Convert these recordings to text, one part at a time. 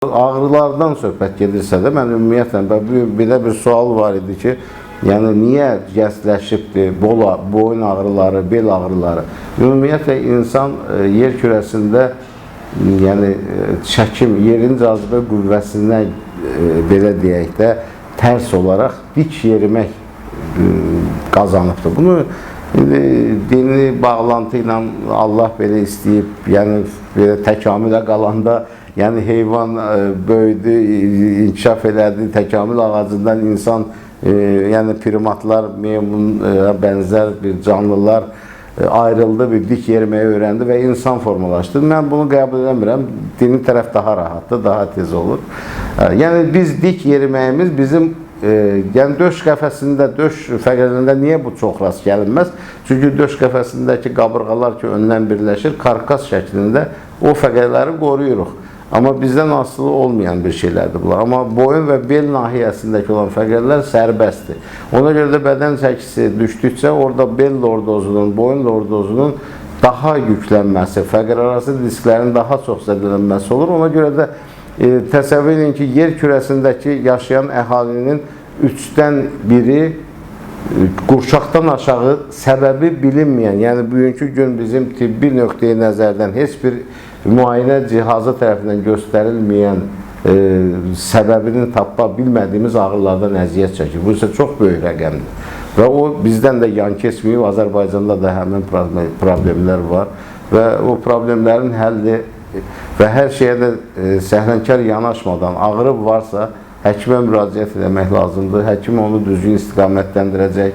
Ağrılardan söhbət gedirsə də mən ümumiyyətlə belə bir sual var idi ki, yəni niyə gəzləşibdir boyun ağrıları, bel ağrıları? Ümumiyyətlə insan yer kürəsində yəni çəkim, yerin cazibə qüvvəsindən belə deyək də tərs olaraq dik yerimək qazanıbdır. Bunu indi dini bağlantı ilə Allah belə istəyib, yəni belə təkamülə qalanda, yəni heyvan böyüdü, inkişaf elədi, təkamül ağacından insan, yəni primatlar, meymuna bənzər bir canlılar ayrıldı, bir dik yeriməyi öyrəndi və insan formalaşdı. Mən bunu qəbul eləmirəm. Dini tərəf daha rahatdır, daha tez olur. Yəni biz dik yeriməyimiz bizim yəni döş qəfəsində, döş fəqərlərində niyə bu çox rast gəlinməz? Çünki döş qəfəsindəki qabırğalar ki, öndən birləşir, karkas şəklində o fəqərləri qoruyuruq. Amma bizdən asılı olmayan bir şeylərdir bunlar. Amma boyun və bel nahiyəsindəki olan fəqərlər sərbəstdir. Ona görə də bədən çəkisi düşdükcə orada bel lordozunun, boyun lordozunun daha yüklənməsi, fəqərarası disklərin daha çox zədələnməsi olur. Ona görə də təsəvvür edin ki, yer kürəsindəki yaşayan əhalinin 3-dən biri qurşaqdan aşağı səbəbi bilinməyən, yəni bugünkü gün bizim tibbi nöqteyi nəzərdən heç bir müayinə cihazı tərəfindən göstərilməyən səbəbini tapa bilmədiyimiz ağrılardan əziyyət çəkir. Bu isə çox böyük rəqəmdir. Və o bizdən də yan keçməyib, Azərbaycanda da həmin problemlər var və o problemlərin həlli və hər şeyə də səhlənəkar yanaşmadan ağrı varsa həkimə müraciət etmək lazımdır. Həkim onu düzgün istiqamətləndirəcək.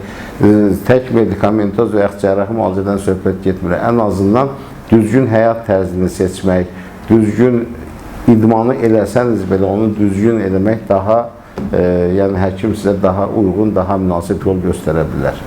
Tək medikamentoz və yaxud cərrahi müalicədən söhbət getmir. Ən azından düzgün həyat tərzini seçmək, düzgün idmanı eləsəniz belə onu düzgün eləmək daha, yəni həkim sizə daha uyğun, daha münasib yol göstərə bilər.